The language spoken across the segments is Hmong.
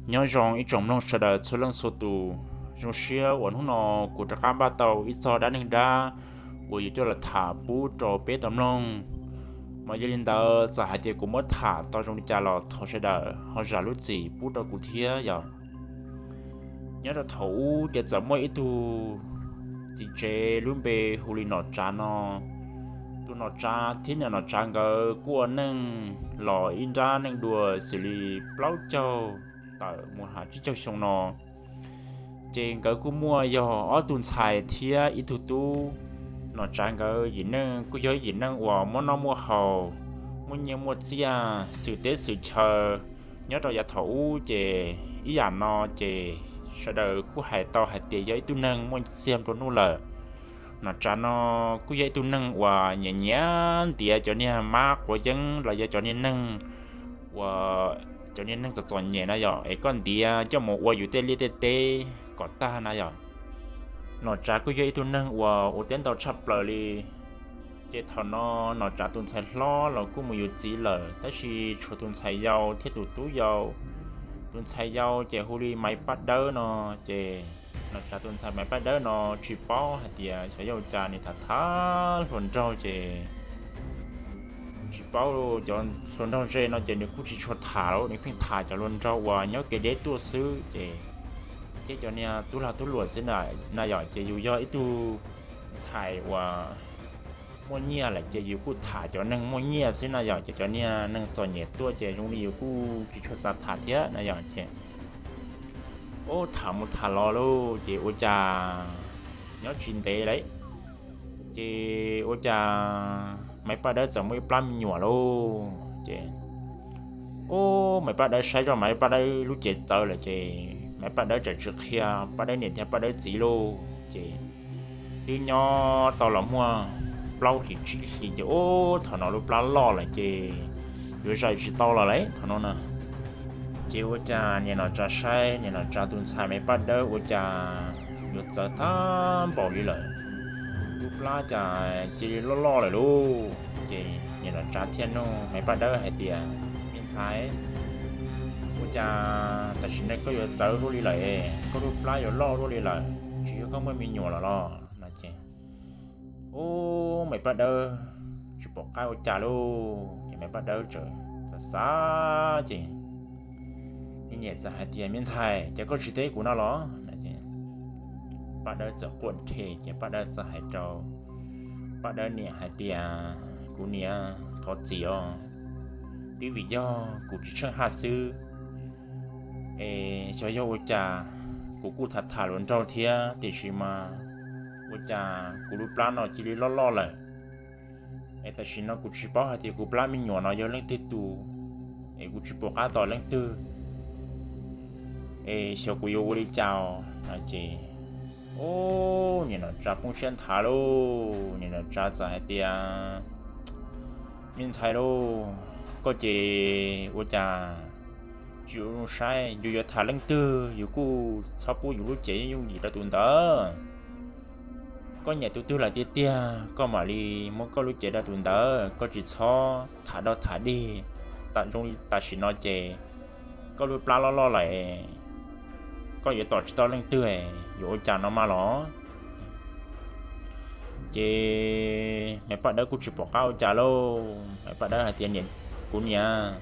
Nyob zoo ib tsoom mloog sawv daws txhua leej txhua tus, zoo siab uas hnub no kuv rov qab npaj tau ib txog dab neeg dab uas yuav coj los tham pub rau peb tau mloog. Mas yog li ntawd txawm hais tias kuv muab tham tau zoo li cas los thov sawv daws ho zam lub txim pub rau kuv thiab yom. Nyob rau thaum ub ces txawm muaj ib tug txiv tsev lub npe hu li Nom Tsav no. Tus Nom Tsav thiab niam Nom Tsav nkawd kuj ua neej los ib nrab neej dua xws li plaub caug tawm mus hais tsib caug xyoo no. Ces nkawd kuj muaj yog ob tug ntxhais thiab ib tug tub. Nom Tsav nkawd yim neej kuj yog yim neej uas muaj noj muaj haus, muaj nyiaj muaj txiaj xwm teb xwm chaw. Nyob rau yav thaum ub ces ib yam no ces sawv daws kuj hais tau hais tias yog ib tug neeg muaj txiag nplua nuj lawm. Nom Tsav no kuj yog ib tug neeg uas nyiam nyiam ntiav cov niag mab quav yeeb los yog cov niag neeg uas cov niag neeg txom txom nyem na yom, es koj ntiav coj mus ua yus tej liaj tej teb kom tag na yom. Nom Tsav kuj yog ib tug neeg uas ua teb ntau tshaj plaws li. Ces thaum no Nom Tsav tus ntxhais hlob los kuj mus yuav txiv lawm, tab sis tshuav tus ntxhais yau thiab tus tub yau. Tus ntxhais yau ces hu li Maiv Paj Dawb no. Ces Nom Tsav tus ntxhais Maiv Paj Dawb no tsis paub hais tias xyov yog ua cas nws tham tham hluas nraug ces tsis paub. Cov hluas nraug ze no ces nws kuj tsis tshua tham lawm, nws pheej tham cov hluas nraug uas nyob kev deb tuaj xwb ces thiab cov niag tub lag tub luam xwb na yom. Ces yus yog ib tug ntxhais uas muaj nyiaj lawm ces yus kuj tham cov neeg muaj nyiaj xwb na yom, ces cov niag neeg txom nyem tuaj ces zoo li yus kuj tsis tshua xav tham thiab na yom. Ces ub, tham mus tham los lauj ces ua cas nyob tsis ntev lawm ces ua cas Maiv Paj Dawb txawm muaj ib plab me nyuam lauj. Ces ub, Maiv Paj Dawb saib zoj Maiv Paj Dawb lub cev txawv lawm ces Maiv Paj Dawb txawm tsis qhia Paj Dawb niam thiab Paj Dawb txiv lauj. Ces twb nyob tau los muaj plaub hlis tsib hlis ces ub, thaum no lub plab loj lawm ces yuav zais tsis tau los lawm thaum no na. Ces ua cas niam Nom Tsav saib niam Nom Tsav tus ntxhais Maiv Paj Dawb ua cas yuav txawv tag npaum li lawm, lub plab cas cia li loj loj lawm lauj. Ces niam Nom Tsav thiaj nug Maiv Paj Dawb hais tias, Me ntxhais, ua cas tam sim no koj yuav txawv luaj li lawm, koj lub plab yuav loj luaj li lawm, tsis yog koj muaj me nyuam los los? No ces ub, Maiv Paj Dawb tsis pom qab ua cas lauj. Ces Maiv Paj Dawb txawm xav xav ces nws niam txawm hais tias, Me ntxhais, ces koj tsis teb kuv no los? Paj Dawb txawm quaj nrhe ces Paj Dawb txawm hais rau Paj Dawb niam hais tias, Kuv niam, thov txim os, twb vim yog kuv tsis tsheej haj xwb, es xyov yog ua cas, kuv kuj tham tham hluas nraug thiab tiam sis mas ua cas kuv lub plab no cia li loj loj lawm. Es tam sim no kuv tsis paub hais tias kuv plab me nyuam no yog leej twg tus, es kuv tsis pom qab tos leej twg, es xyov kuv yuav ua li cas os. No ces ub, niam Nom Tsav poob siab nthav lauj. Niam Nom Tsav txawm hais tias, Me ntxhais lauj, koj ces ua cas tsis ua zoo saib, yus yuav tham leej twg yus kuj txhob pub yus lub cev yooj yim rau tus ntawd. Koj nyiam tus twg lawm tiag tiag koj mam li muab koj lub cev rau tus ntawd, koj tsis txhob tham dog tham dig. Tam zoo li tam sim no ces koj lub plab loj loj lawm, koj yuav tom tsis tau leej twg, yuav ua cas no mas los? Ces Maiv Paj Dawb kuj tsis pom qab ua cas lauj. Maiv Paj Dawb hais tias, Niam, kuv niam,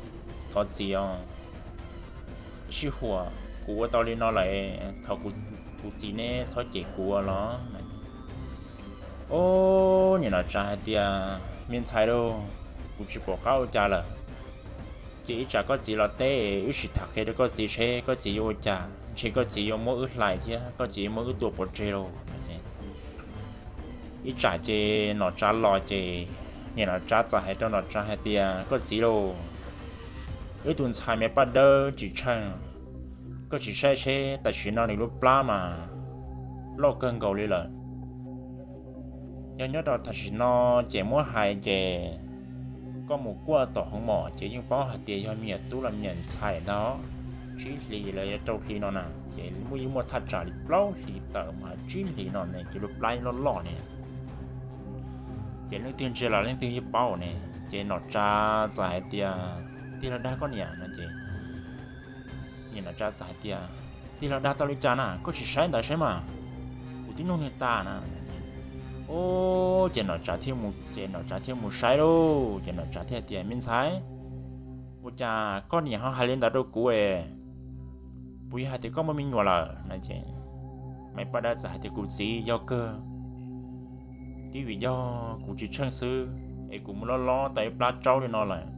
thov txim os, sij huam kuv ua tau li no lawm, thov kuv txiv neb txhob cem kuv los. Ub, niam Nom Tsav hais tias, Me ntxhais lauj, kuv tsis pom qab ua cas lawm, ces ib tsam koj txiv los teb wb sim tham qhia rau koj txiv seb koj txiv yuav ua cas, ntshe koj txiv yuav muab wb hlais thiab koj txiv yuav muab wb tua pov tseg lauj. Ib tsam ces Nom Tsav los ces niam Nom Tsav txawm hais rau Nom Tsav hais tias, Koj txiv lauj, wb tus ntxhais Maiv Paj Dawb tsis tsheej, koj tsis saib seb tam sim no nws lub plab mas loj kawg nkaus li lawm. Yog nyob rau tam sim no ces muab hais ces koj mus kuaj tom hoov mom ces yeej paub hais tias yog me nyuam tub los me nyuam ntxhais ntag. Tsib hlis los yog rau hli no na, ces muaj yeej muaj thaj tsam li plaub hlis tawm mus tsib hlis no ne ces lub plab loj loj ne. Ces leej twg ntsia los leej twg yeej paub ne. Ces Nom Tsav txawm hais tias, Tiag los dag koj niam? No ces Nom tsav txawm hais tias, Tij laug, dag tau li cas na, koj tsis saib ntawd saib mas, kuv twb nug niag tas na. Ub, ces nom tsav thiaj mus, ces nom tsav thiaj mus saib lauj, ces nom tsav thiaj tias, Me ntxhais, ua cas koj niam ho hais li ntawd rau kuv es, puas yog hais tias koj muaj me nyuam lawm no? Ces Maiv Paj Dawb txawm hais tias, Kuv txiv, yog kawg, twb vim yog kuv tsis tsheej xwb es kuv mus lob lob tau ib plab tsaub li no lawm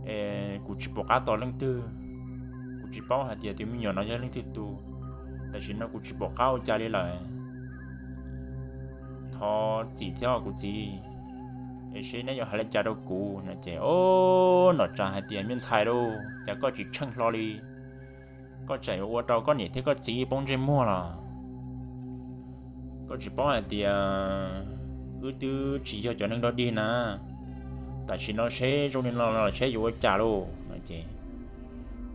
es kuv tsis pom qab tos leej twg, kuv tsis paub hais tias tus me nyuam no yog leej twg tug. Tam sim no kuv tsis pom qab ua cas li lawm. Thov txim thiab kuv txiv, es seb neb yuav hais li cas rau kuv no. Ces ub, nom tsav hais tias, Me ntxhais lauj, cas koj tsis tsheej hlo li, koj tseem yuav ua rau koj niam thiab koj txiv poob ntsej muag los? Koj tsis paub hais tias wb twb tsis yog cov neeg dog dig na. Tam sim no seb zoo li no los seb yuav ua cas lauj no. Ces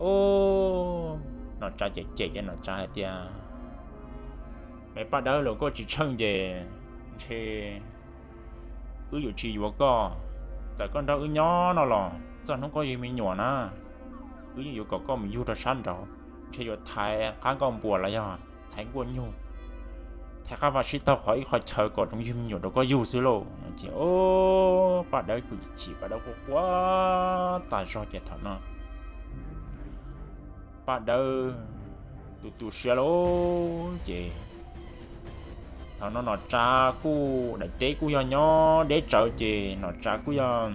ub, nom tsav cem cem ces nom tsav hais tias, Maiv Paj Dawb lauj, koj tsis tsheej ces ntshe wb yuav tsis yuav koj. Txawm koj nrog wb nyob no los txog hnub koj yug me nyuam na, wb yeej yuav kom koj mus yug rau sab nraud, ntshe yuav thaiv qab nkauj npuas los yog thaiv nkuaj nyug, thaiv qab vaj sib taug qhov ib qho chaw kom zoo yug me nyuam rau koj yug xwb lauj no. Ces ub, Paj Dawb kuj chim, Paj Dawb quaj quaj tas zog ces thaum no Paj Dawb tu tu siab lauj. Ces thaum no nom tsav kuj daim teb kuj yog nyob deb tsawv ces nom tsav kuj yog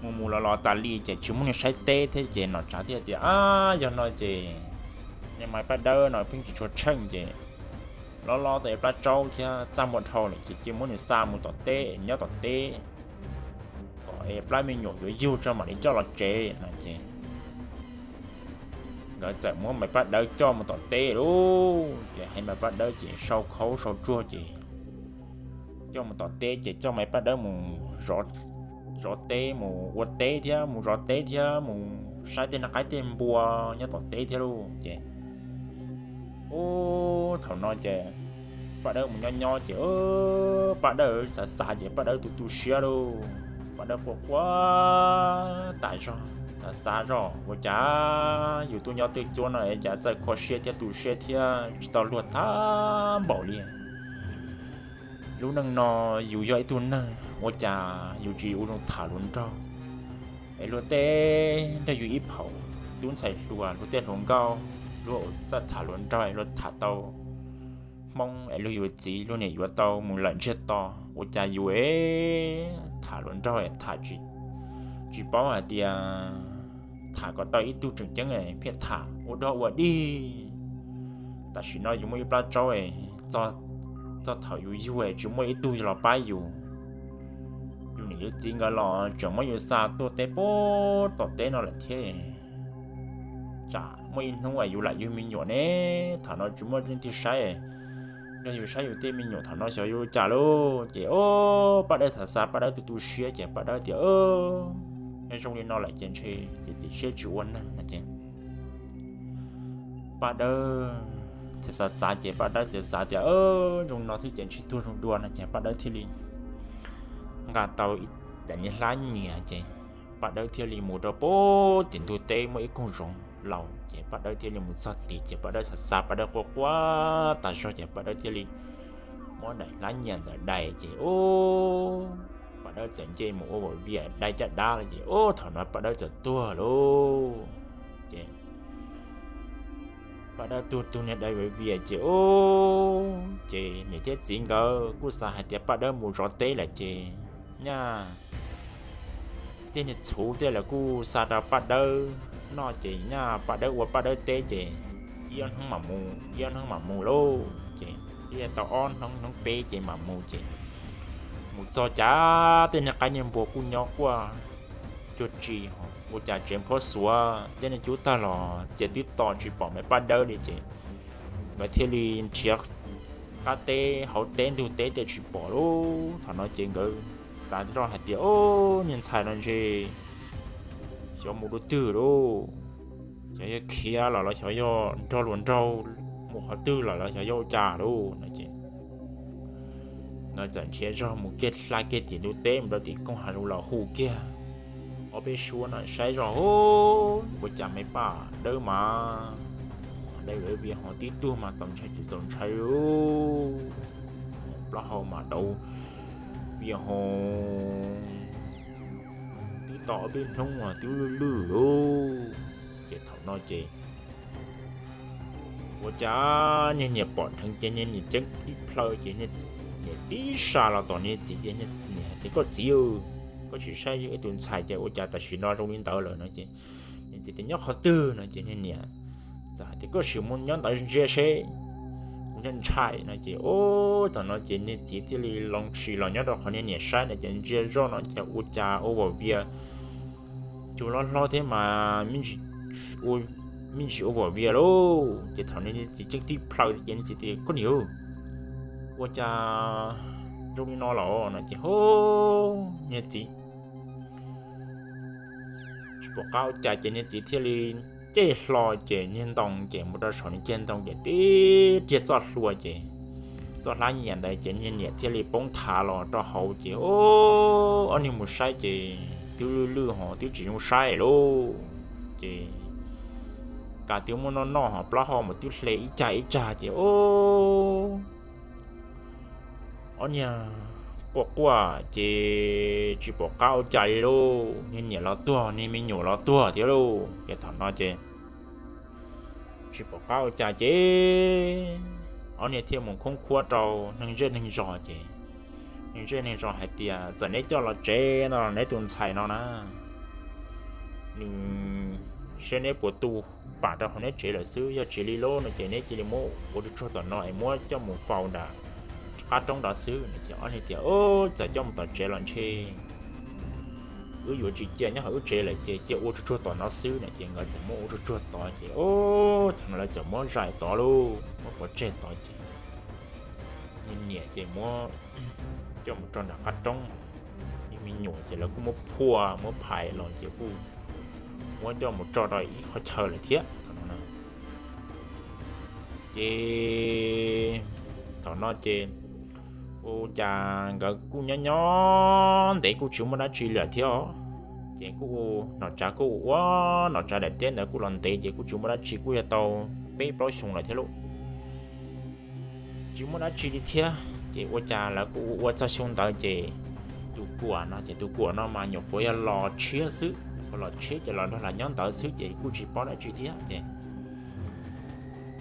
mus mus los los tas li ces tsis muaj neeg saib teb thiab ces nom tsav thiaj tias, Ab, yog no ces niag Maiv Paj Dawb no pheej tsis tshua tsheej ces lob lob tau ib plab tsaub thiab txaj muag dhau lawm ces cia muab nws xa mus tom teb nyob tom teb kom es plab me nyuam yuav yug tso mam li coj los tsev no. Ces nkawd txawm muab Maiv Paj Dawb coj mus tom teb lauj. Ces hais Maiv Paj Dawb ces sau khaub sau tsuag ces coj mus tom teb ces coj Maiv Paj Dawb mus zov teb, mus ua teb thiab mus zov teb thiab mus saib tej noj qaib tej npua nyob tom teb thiab lauj. Ces ub, thaum no ces Paj Dawb mus nyob nyob ces Paj Dawb xav xav ces Paj Dawb tu tu siab lauj. Paj Dawb quaj quaj tas zog, xav xav zog ua cas yus tuaj nyob twj cuab no es cas txawj kho siab thiab tu siab thiab tsis tau luag tag npaum li. Lub neej no yus yog ib tug neeg ua cas yus tsis ua zoo tham hluas nraug es luag tej nrog yus ib phaum, tub ntxhais hluas luag tej hluas nkauj luag txawj tham hluas nraug es luag tham tau Hmoob es luag yuav txiv luag niam yuav tau mus lawm ntsiag to, ua cas yus es tham hluas nraug es tham tsis paub hais tias tham kom tau ib tug tseem ceeb es pheej tham ua dog ua dig. Tam sim no yus muaj ib plab tsaub es txog thaum yus yug es tsis muaj ib tug los pab yus, yus niam yus txiv nkawd los tseem muab yus xa tuaj teb pem tom teb no lawm thiab. Tsam muaj ib hnub es yus lam yug me nyuam ne, thaum no tsis muaj leej twg saib, nrog yus saib yus tej me nyuam thaum no xyov yuav ua cas lauj. Ces o, Paj Dawb xav xav, Paj Dawb tu tu siab ces Paj Dawb tias, Yog zoo li no lawm ces ntshe txiav txim siab tsis ua neeg no ces Paj Dawb thiaj xav xav ces Paj Dawb thiaj xav tias, Zoo no xwb ces ntshe tuag zoo dua no ces Paj Dawb thiaj li nqa tau ib daim niag hlab nyias ces Paj Dawb thiaj li mus rau pem tim ntug teb muaj ib koog zoov laus ces Paj Dawb thiaj li mus txog tim ces Paj Dawb xav xav, Paj Dawb quaj quaj tas zog ces Paj Dawb thiaj li muab daim hlab nyias ntawd dai ces o, Paj Dawb txawm nce mus ua viam dai caj dab lawm ces o, thaum no Paj Dawb txawm tuag lauj. Ces Paj Dawb tuag tug niag dai viam viam ces o, ces niam thiab txiv nkawd kuj xav hais tias Paj Dawb mus zov teb lawm ces nyaj tej niag txhuv tej lawv kuj xa rau Paj Dawb noj ces nyaj Paj Dawb ua Paj Dawb teb ces ib ob hnub mam mus, ib ob hnub mam mus lauj. Ces twb tau ob hnub hnub peb ces mam mus ces mus txog cas tej niag qaib niag npua kuj nyob quaj cuag tsi, ua cas tsev nphuab xuav tej niag cub tag los txias twb to tsis pom Maiv Paj Dawb li ces nkawd thiaj li nrhiav qab teb hauv teb ntug teb tej tsis pom lauj. Thaum no ces nkawd xav zoj hais tias, O, niag ntxhais no ntshe xyov mus rau twg lauj, xyov yog khiav los los xyov yog nrog luag nraug mus qhov twg los los xyov yog ua cas lauj no ces nkawd txawm nrhiav zog mus kiag hla kiag tim ntug teb mus rau tim koog hav zoov los hu kiag, Ob peb suab no saib zog, ua cas me paj dawb mas, dawb via ho tib tug mas txaus ntshai tsis txaus ntshai, plaub hau mas dawb via ho twb tau ob peb hnub mas twb lwj lwj lauj. Ces thaum no ces ua cas niag niam pom dheev ces niag niam ceeb tib plhaw ces niag niam tib sa los tom niag txiv ces niag niam tias, koj txiv, koj tsis saib ib tug ntxhais ces ua cas tam sim no zoo li ntawd lawm no ces niag txiv tias, nyob qhov twg no ces niag niam txawm hais tias, koj sim mus nyob ntawd ntsia seb, kuv ntshai ntshai no ces, o, thaum no ces niag txiv thiaj li los sim los nyob rau qhov niag niam saib no ces ntsia zoj no ces ua cas ua vim via cua hlob hlob thiab mas me ntsis ua vim via lauj. Ces thaum niag txiv ceeb tib plhaw ces niag txiv tias, koj niam, ua cas zoo li no los no ces, o, niag txiv tsis pom qab ua cas ces niag txiv thiaj li ceg hlo ces niag ntoo ces mus rau saum niag ceg ntoo ces tib riag txoj hlua ces txoj hlab nyiam ntawd ces niag niam thiaj li poob thav los rau hauv ces, o, ob niag mus saib ces twb lwj lwj ho twb tsis zoo saib lauj. Ces kav twb muaj noj noj ho plaub hau mas twb hle ib cag ib cag ces, o, ob niag quaj quaj ces tsis pom qab ua cas li lauj. Niag niam los tuag, niag me nyuam los tuag thiab lauj. Ces thaum no ces tsis pom qab ua cas ces ob niag thiaj mus khoob khuab rau neeg zej neeg zos ces neeg zej neeg zos hais tias, txawm neb coj los tsev no los neb tus ntxhais no na, nws saib neb puas tu pam rau hauv neb tsev lawm xwb, yog tsis li lauj no ces neb cia li muab ua tsuag tsuag tom no es muab coj mus faus nram qab roob nrad xwb no ces ob niag tias, txawm coj mus tom tsev los ntshe wb yuav tsis cia nyob hauv wb tsev lawm ces cia ua tsuag tsuag tom no xwb no ces nkawd txawm muab ua tsuag tsuag tod ces, o, thaum no lawv txawm muab zais tod lauj, muab pov tseg tod ces niag niam ces muab coj mus tso nram qab roob, niag me nyuam ces lawv kuj muab phua muab phais los ces kuj muab coj mus tso rau ib qhov chaw lawm thiab thaum no na. Ces thaum no ces ua cas nkawd kuj nyob nyob ntev kuj tsis muaj dab tsi lawm thiab os. Ces kuj nom tsav kuj ua, nom tsav daim teb ntawd kuj los ntev ces kuj tsis muaj dab tsi kuj yog tau peb plaub xyoo lawm thiab lauj. Tsis muaj dab tsi li thiab ces ua cas lawv kuj ua ua txog xyoo ntawd ces tus kuam no ces tus kuam no mas nyuam qhuav yog los tshiab xwb, nyuam qhuav los tshiab ces los nrog lawv nyob ntawd xwb ces kuj tsis paub dab tsi thiab ces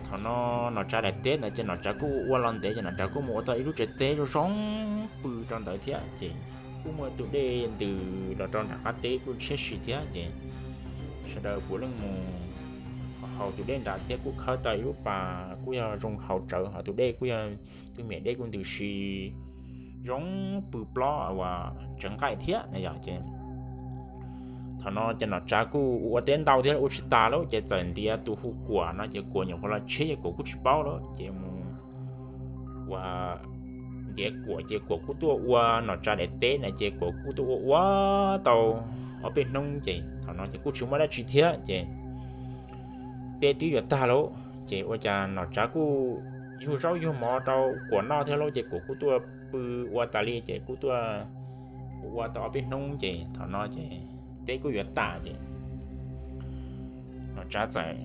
thaum no nom tsav daim teb ntawd ces nom tsav kuj ua los ntev ces nom tsav kuj mus ua tau ib lub tsev teb zoo zoo pw rau ntawd thiab ces kuj muaj tus dej ntws los rau nram qab teb kuj tshiab si thiab ces sawv daws puav leej mus haus tus dej nrad thiab kuj khawb tau ib lub pas kuj yog zoo haus tsawv hos tus dej kuj yog tus miam dej kuj ntws si zoo pw plob uas tsev nqaij thiab na yog ces thaum no ces nom tsav kuj ua teb ntau thiab ua tsis tas lauj ces txawm ntiav tus hu kuam no ces kuam nyuam qhuav los tshiab ces kuam kuj tsis paub lauj ces mus ua ntiav kuam ces kuam kuj tuaj ua nom tsav daim teb na ces kuam kuj tuaj ua ua tau ob peb hnub ces thaum no ces kuj tsis muaj dab tsi thiab ces teb twb yuav tag lauj ces ua cas nom tsav kuj yug zaub yug mov rau kuam noj thiab lauj ces kuam kuj tuaj pw ua tas li ces kuj tuaj ua tau ob peb hnub ces thaum no ces teb kuj yuav tas ces nom tsav txawm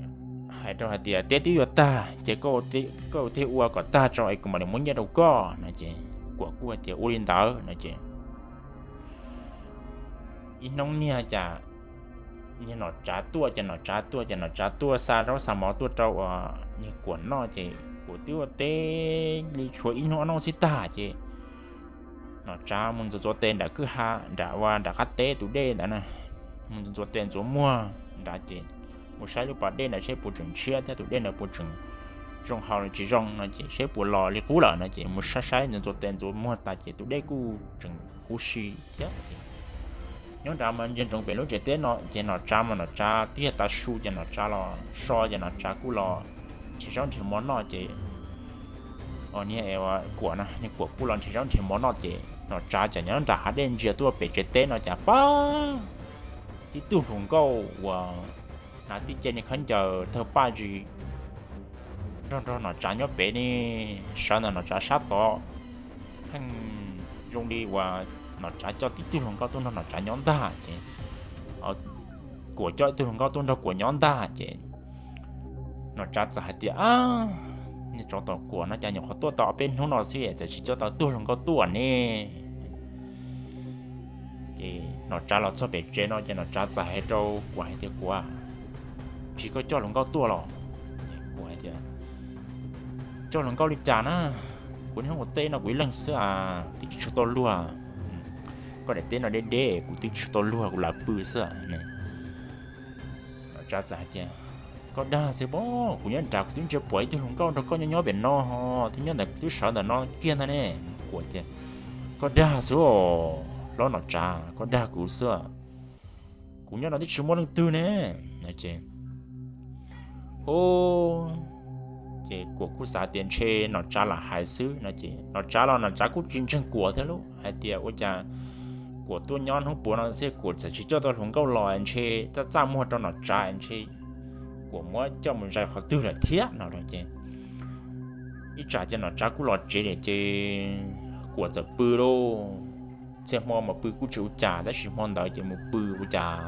hais rau hais tias teb twb yuav tag ces koj thiaj ua kom tag tso es kuv mam li muab nyiaj rau koj no ces kuam kuj hais tias ua li ntawd no ces ib hnub niag cas niag nom tsav tuaj ces nom tsav tuaj ces nom tsav tuaj xa zaub xa mov tuaj rau uas niag kuam noj ces kuam twb ua teb li tshuav ib hnub ob hnub xwb tag ces nom tsav mus ntxuav ntxuav tes nram kwj ha nram ua nram qab teb tus dej ntawd na, mus ntxuav ntxuav tes ntxuav muag nrad ces mus saib lub pas dej ntawd seb puas tseem ntshiab thiab tus dej ntawd puas tseem zoo haus los tsis zoo no ces seb puas los li qub lawm no ces mus saib saib ntxuav ntxuav tes ntxuav muag tas ces tus dej kuj tseem huv si thiab ces nyob nrad mas ntsia ntsoov pem lub tsev teb no ces nom tsav mas nom tsav twb yog tav su ces nom tsav los so ces nom tsav kuj los nrhiav zaub nrhiav mov noj ces niag kuam na niag kuam kuj los nrhiav zaub nrhiav mov noj ces nom tsav cas nyob nram hav dej ntsia tuaj pem tsev teb no cas pab tib tug hluas nkauj uas hnav tib ce niag khaub ncaws tawg paj zis nrog nrog nom tsav nyob pem ne, sawv ntawm nom tsav sab tod, pheej zoo li uas nom tsav coj tib tug hluas nkauj tuaj nrog nom tsav nyob ntag ces Kuam coj ib tug hluas nkauj tuaj nrog Kuam nyob ntag. Ces nom tsav txawm hais tias, nej tsov tom Kuam no cas nyuam qhuav tuaj tau ob peb hnub no xwb txawm tsis coj tau ib tug hluas nkauj tuaj ne. Ces nom tsav los txog pem tsev no ces nom tsav txawm hais rau Kuam hais tias, Kuam, tsis koj coj hluas nkauj tuaj los? Kuam hais tias, Coj hluas nkauj li cas na? Kuv niaj hnub ua teb no kuv ib leeg xwb a, twb tsis tshua tau luag. Koj daim teb no deb deb kuv twb tsis tshua tau luag kuv lam pw xwb. Nom tsav txawm hais tias, Koj dag xwb pob, kuv nyob nrad kuv twb ntsia pom ib tug hluas nkauj nrog koj nyob nyob pem no ho, twb nyob ntawm, twb sawv ntawm no kiag ntag ne. Kuam tias, Koj dag xwb os hlob nom tsav, koj dag kuv xwb. Kuv nyob no twb tsis muaj leej twg ne. No ces, ces Kuam kuj xav tias ntshe nom tsav lam hais xwb no ces nom tsav los nom tsav kuj tsis ntseeg Kuam thiab lauj, hais tias ua cas Kuam tuaj nyob hnub puav no xwb Kuam txawm tsis coj tau hluas nkauj los ntshe txaj txaj muag rau nom tsav ntshe Kuam muab coj mus zais qhov twg lawm thiab no ces ib tsam ces nom tsav kuj los tsev lawm ces Kuam txawm pw lauj. Txhia hmo mas pw kuj tsis ua cas tab sis hmo ntawd ces mus pw ua cas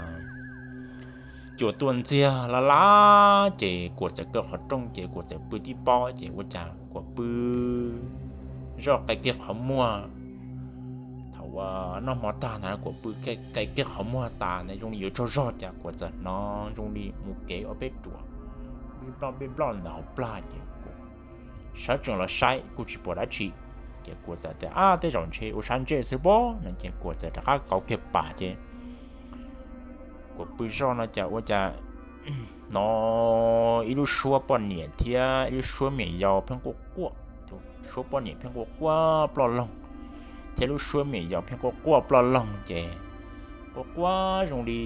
cua tuaj ntxiag laj laj ces Kuam txawm kaw qhov rooj ces Kuam txawm pw tib pob ces ua cas Kuam pw zoj qe kiag qhov muag. Thaum uas noj hmo tag ntawd Kuam pw qe kiag qhov muag tas ntawd zoo li yuav tsaug zog cas Kuam txawm hnov zoo li mus kev ob peb ruam nploj nploj nploj ntawd hauv plag ces Kuam sawv tsees los saib kuj tsis pom dab tsi. Ces Kuam txawm tias, Ab, tej zaum ntshe ua sab ntsej xwb pob no ces Kuam txawm rov qab kauv kiag pam ces Kuam pw zoj no cas ua cas hnov ib lub suab poj niam thiab ib lub suab me nyuam yaus pheej quaj quaj. Suab poj niam pheej quaj quaj ploj loog thiab lub suab me nyuam yaus pheej quaj quaj ploj loog ces quaj quaj zoo li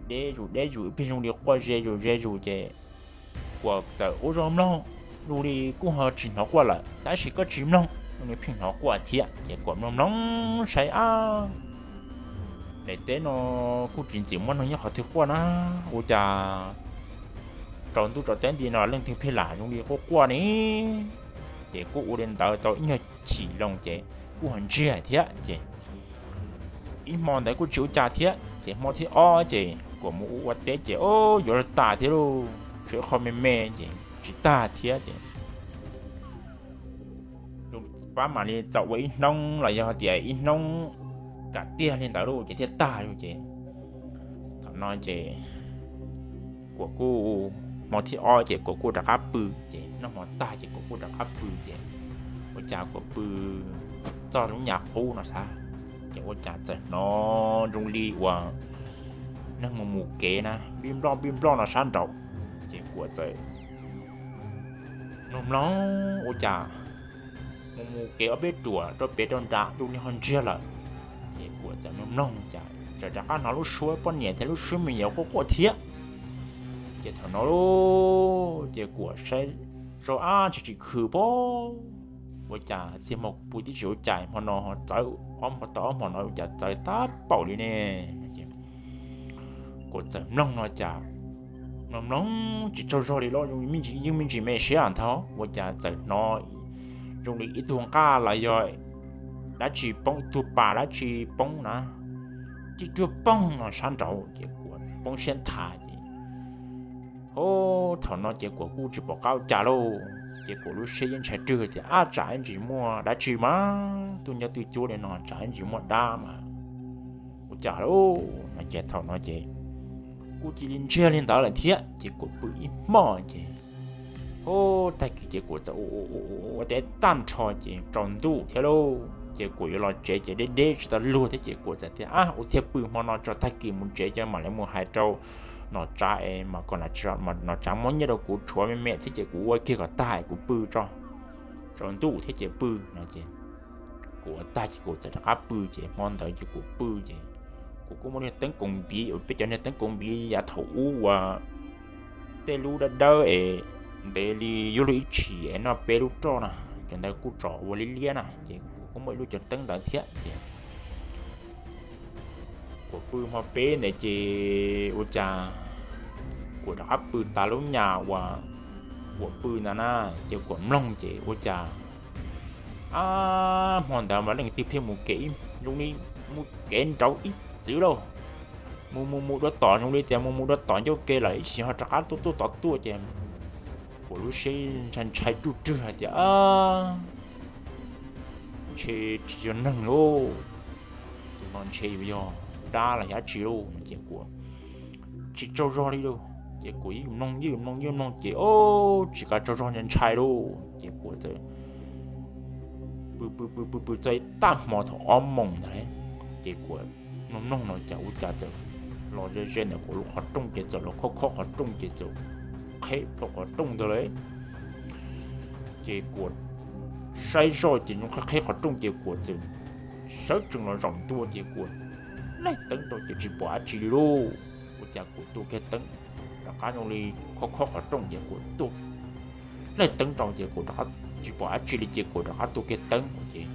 deb zus deb zus ib pliag zoo li quaj ze zus ze zus ces Kuam txawm ua zoo mloog, zoo li kuj ho tsis hnov quaj lawm tab sis koj tsis mloog zoo li pheej hnov quaj thiab ces Kuam mloog mloog saib ab, daim teb no kuj tsis ntxim muaj neeg nyob qhov twg quaj na, ua cas tsaus ntuj tsaus teb nti no leej twg pheej lam zoo li quaj quaj ne. Ces kuj ua li ntawd tau ib nyuag chim loo ces kuj ho ntsiag thiab ces ib hmo ntawd kuj tsis ua cas thiab ces hmo thib ob ces Kuam mus ua ua teb ces o yuav luag tas thiab lauj, tshuav ib qho me me ces tsis tag thiab ces pab mam li txaus ua ib hnub los yog tias ib hnub kam tiag li ntawd lauj ces thiaj tag lauj ces thaum no ces Kuam kuj hmo thib ob ces Kuam kuj rov qab pw ces noj hmo tag ces Kuam kuj rov qab pw ces ua cas Kuam pw txog lub nyas qub no xav ces ua cas txawm hnov zoo li uas neeg mus mus kev na npij nploj npij nploj no sab nraud ces Kuam txawm mloog mloog ua cas mus mus kev ob peb ruam rau pem rau nram zoo li ho ntsiag lawm ces Kuam txawm mloog mloog cas txawm rov qab hnov lub suab poj niam thiab lub suab me nyuam quaj quaj thiab ces thaum no lauj ces Kuam saib zoj ab tsis tsis khw pob ua cas txhia hmo kuv pw twb tsis ua cas hmo no txawv ob hmo tau ob hmo no ua cas txawv tab paum li ne ces Kuam txawm mloog no cas mloog mloog tsis tsaug zog li lauj, yeej me ntsis me siab nthav ua cas txawm hnov zoo li ib tug nqaj los yog dab tsi poob, ib tug pas dab tsi poob na, tib cuag poob no sab nraud ces Kuam poob siab nthav ces o thaum no ces Kuam kuj tsis pom qab ua cas lauj ces Kuam lub siab yeej ntshai rwg tias ab tsam ib ntsis muaj dab tsi mas tuaj nyob twj cuab li no tsam ib ntsis muaj dab mas ua cas lauj no ces thaum no ces kuj cia li ntsiag li ntawd lawm thiab ces Kuam pw ib hmos ces o tag kis ces Kuam txawm ua teb tag nrho ces tsaus ntuj thiab lauj ces Kuam yuav los tsev ces deb deb tsis tau luag thiab ces Kuam txawm tias ab ua thiaj pw hmo no tso tag kis mus tsev ces mam li mus hais rau nom tsav es mas kom nom tsav muab nyiaj rau kuv tshuav me me xwb ces kuv ua kiag kom tag kuv pw tso, tsaus ntuj thiab ces pw no ces Kuam ua tag ces Kuam txawm rov qab pw ces hmo ntawd ces Kuam pw ces Kuam kuj muaj lub teeb koos npiv uas peb cov niag teeb koos npiv yav thaum ub uas tej lub dawb dawb es ntev li yuav luag ib tshim es noj peb lub roj na, cov ntawd kuj tsom ua liab liab na ces Kuam kuj muaj ib lub cov teeb ntawd thiab ces Kuam pw hmo peb ntawd ces ua cas Kuam rov qab pw tas lub nyas uas Kuam pw ntawd na ces Kuam mloog ces ua cas ab hmo ntawd mas leej twg pheej mus kev zoo li mus kev nraud ib txwv lauj. mus mus mus dua tom, zoo li tias mus mus dua tom ncauj ke lawm ib sim ho rov qab tuaj tuaj tom tuaj ces kuv lub siab ntshai ntshai ruj rwg hais tias ntshe tsis yog neeg lauj, tus no ntshe yuav yog dab los yog dab tsi lauj no ces kuv tsis tsaug zog li lauj. Ces kuv yeej mloog yeej mloog yeej mloog ces o, tsis kav tsaug zog ntshai ntshai lauj ces kuv txawm pw pw pw pw pw txog ib tag hmo thaum ob moos ntawd, ces kuv mloog mloog no cas ua cas txawm los ze ze ntawm kuv lub qhov rooj ces txawm los khob khob qhov rooj ces txawm qheb plho qhov rooj ntawd lawm. Ces kuv saib zoj ces nws qheb qheb qhov rooj ces kuv txawm sawv tsees los zaum ntua ces kuv laij teeb rau ces tsis pom dab tsi li lauj. Ua cas kuv tua kiag teeb rov qab zoo li khob khob qhov rooj ces kuv tua laij teeb rau ces kuv rov qab tsis pom dab tsi li ces kuv rov qab tua kiag teeb ces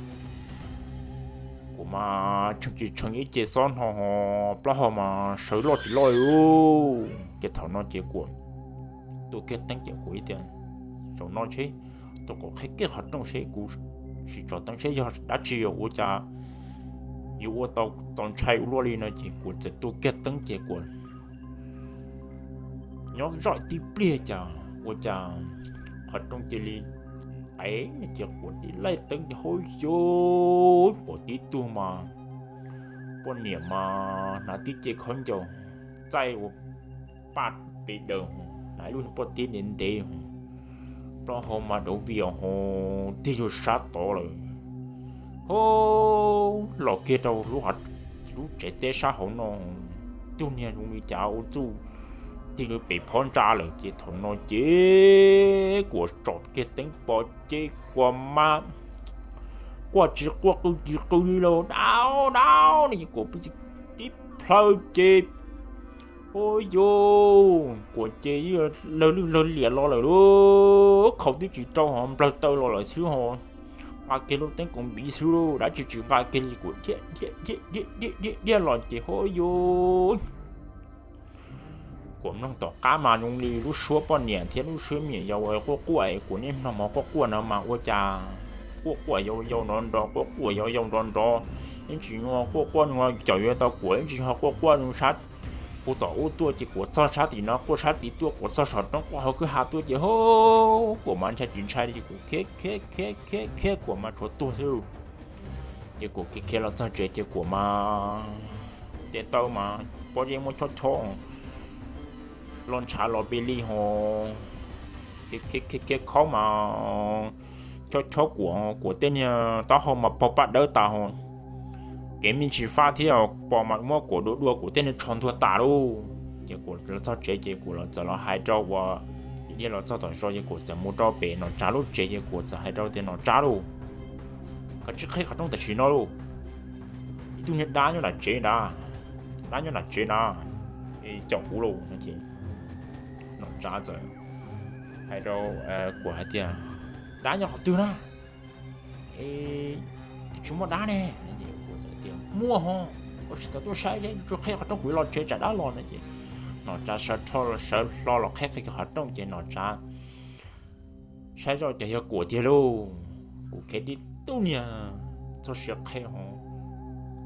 kuv mas tshee tsis tshee ib ce xob hno ho plaub hau mas sawv loj tsis loj li lauj. Ces thaum no ces kuv tua kiag teeb ces kuv ib tias zaum no seb tua kom qheb kiag qhov rooj seb kuv sim tso teeb seb yog dab tsi ua cas yuav ua tau txaus ntshai ua luaj li no ces kuv txawm tua kiag teeb ces kuv nyob zoj tib pliag cas ua cas qhov rooj cia li qev ces kuv tib laij teeb ces hauj yauj pom tib tug mas poj niam mas hnav tib ce khaub ncaws txaij ua paj pes daws, hnav ib lub niag pob tib ntev ntev, plaub hau mas dov vias ho tig lug sab tod lawm. Ho los kiag rau lub tsev teb sab hauv no, tug niag zoo li cas ua txuj tig lug pem phab ntsa lawm ces thaum no ces kuv tsom kiag teeb pom ces kuv mas quaj tsis quaj qw tsis qw li los dab dab no ces kuv tib plhaw ces ua yus kuv ces lawg lwj lawg liam los lawm lauj, khau twb tsis rau ho nplawg taw los lawm xwb ho, nqa kiag lub teeb koom npiv xwb lauj, dab tsi tsis nqa kiag li kuv dhia dhia dhia dhia dhia dhia los ces ua yus kuv mloog tom qab mas zoo li lub suab poj niam thiab lub suab me nyuam yaus quaj quaj es kuv niaj hnub mloog quaj quaj no mas ua cas quaj quaj yau yau nrov nrov quaj quaj yau yau nrov nrov, ib tsis quaj quaj nws caum yuav tau kuv ib tsis ho quaj quaj nws sab puag tom ub tuaj ces kuv txog sab tim no, quaj sab tid tuaj, kuv txog saum roob, quaj hauv kwj ha tuaj ces ua kuv mas ntshai tsis ntshai li ces kuv khiav khiav khiav khiav khiav kuv mas tshuav tuag xwb lauj. Ces kuv khiav khiav los txog tsev ces kuv mas tes taw mas pob zeb muab chob chob los ntshav los pes li ho khiav khiav khiav khaub mas chob chob kuv, kuv tej niag taub hau mas pog paj dawb tas ho kev me ntsis faj thiab pos mas muab kuv dua dua kuv tej niag tsho ntuag tas lauj. Ces kuv los txog tsev ces kuv los txawm los hais rau uas, ib pliag los txog tom zos ces kuv txawm mus rau pem Nom Tsav lub tsev ces kuv txawm hais rau tias Nom Tsav lauj, koj tsis qheb qhov rooj tam sim no lauj, ib tug niag dab nyob nram tsev na, dab nyob nram tsev na, caum kuv lauj no ces Nom Tsav txawm hais rau kuv hais tias dab nyob qhov twg na, twb tsis muaj dab ne. Muaj ho, koj tsis tau tuaj saib, tsis qheb qhov rooj kuv los tsev tsam dab los no ces Nom Tsav sawv hlo los qheb qhov rooj ces Nom Tsav saib zoj ces yog kuv tiag lauj. Kuv khiav tib tug niag txoj sia qheb ho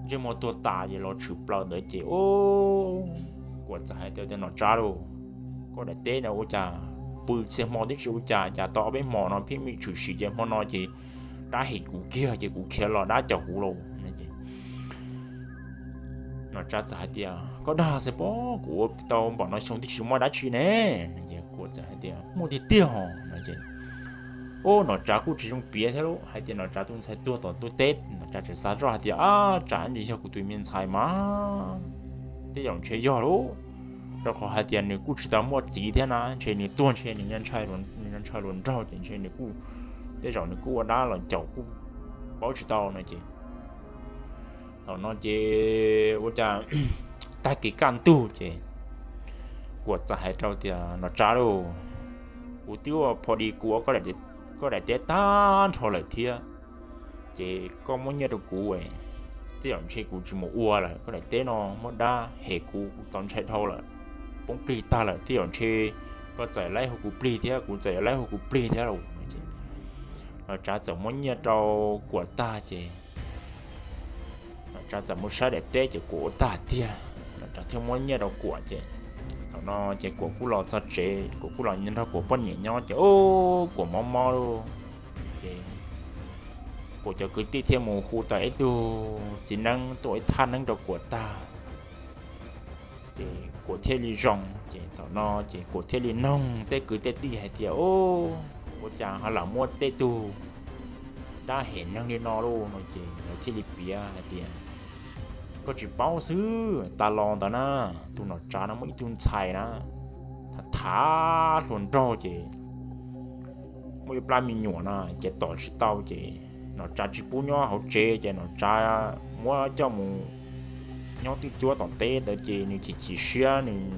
ntsej muag tuag tas ces los tshwm plaws ntawd ces kuv txawm hais tias Nom Tsav lauj, koj daim teb no ua cas pw txhia hmo tib si ua cas cas tau ob peb hmo no pheej me tshwm sim ces hmo no ces dab hem kuv kiag ces kuv khiav los dab caum kuv lauj. Nom Tsav txawm hais tias koj dag xwb pob, kuv ua tau npaum no xyoo tib si muaj dab tsi ne. Kuv txawm hais tias muaj tiag tiag ho no ces ua Nom Tsav kuj tsis zoo piav thiab lauj, hais tias Nom Tsav tus ntxhais tuag tom ntug teb, Nom Tsav tseem xav zoj hais tias ab tsam ntsis yog kuv tus me ntxhais mas tej zaum ntshe yog lauj, rau qhov hais tias nws kuj tsis tau muaj txiv thiab na, ntshe nws tuag ntshe nws ntshai luag nraug ces ntshe nws kuj, tej zaum nws kuj ua dab los caum kuj paub tsis tau no ces thaum no ces ua cas tag kis kaj ntug ces kuv txawm hais rau tias Nom Tsav lauj, kuv twb ua pho di kuv ua koj daim teb tag nrho lawm thiab, ces koj muab nyiaj rau kuv, tej zaum ntshe kuv tsis mus ua lawm, koj daim teb no muaj dab hem kuv, kuv txaus ntshai dhau lawm, poob plig tag lawm, tej zaum ntshe koj txawm laib hu kuv plig thiab, kuv txawm laib hu kuv plig thiab lauj. Nom Tsav txawm muab nyiaj rau kuv tag ces Nom Tsav txawm mus saib daim teb ces kuv ua tag tiag. Nom Tsav thiaj muab nyiaj rau Kuam ces thaum no ces Kuam kuj los txog tsev, Kuam kuj los nrog Kuam poj niam nyob ces ub, Kuam mob mob lauj. Ces Kuam cov kwv tij thiaj mus hu tau ib tug txiv neeb tuaj ua ib thaj neeb rau Kuam tag, ces Kuam thiaj li zoo. Ces thaum no ces Kuam thiaj li noog tej kwv tej tij hais tias, Ub, ua cas ho lam muaj tej tug dab hem neeg li no lauj? No ces lawv thiaj li piav hais tias, Koj tsis paub xwb, tas los ntawd na, tus Nom Tsav no muaj ib tug ntxhais na, tham tham hluas nraug ces muaj ib plab me nyuam na, ces tom tsis tau ces Nom Tsav tsis pub nyob hauv tsev ces Nom Tsav muab coj mus nyob twj cuab tom teb ntawd ces nws chim chim siab, nws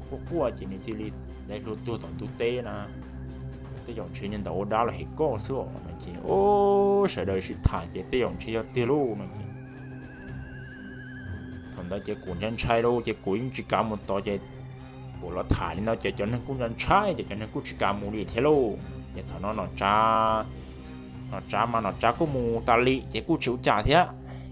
quaj quaj ces nws thiaj li hlus tuag tom ntug teb na. Tej zaum ntshe niag ntawd ua dab los hem koj xwb os. No ces ub, sawv daws sib tham ces tej zaum ntshe yog tiag lauj no ces thaum ntawd ces Kuam ntshai ntshai lauj, ces Kuam yeej tsis kav mus tod ces Kuam los tham li no ces cov neeg kuj ntshai ntshai ces cov neeg kuj tsis kav mus li thiab lauj. Ces thaum no Nom Tsav, Nom Tsav mas Nom Tsav kuj mus tas li ces kuj tsis ua cas thiab.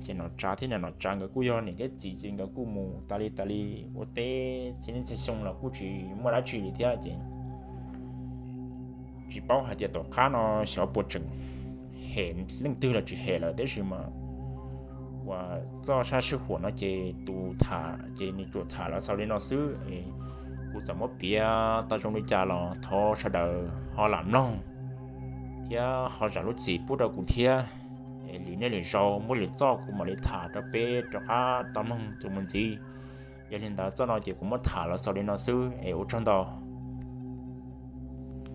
Ces Nom Tsav thiab niam Nom Tsav nkawd kuj yog niam thiab txiv ces nkawd kuj mus tas li tas li ua teb txhia niaj txhia xyoo los kuj tsis muaj dab tsi li thiab ces tsis paub hais tias tom qab no xyov puas tseem hem leej twg los tsis hem lawm, tab sis mas uas txoj sab sij huam no ces tus tham ces nws tsuas tham los xaus li no xwb es kuv txawm muab piav tau zoo li cas los thov sawv daws ho lam mloog thiab ho zam lub txim pub rau kuv thiab. Es lwm niaj lwm zaus muaj lwm txoj kuv mam li tham rau peb rov qab tau mloog txuas mus ntxiv. Yog li ntawd txoj no ces kuv muab tham los xaus li no xwb es ua tsaug ntau.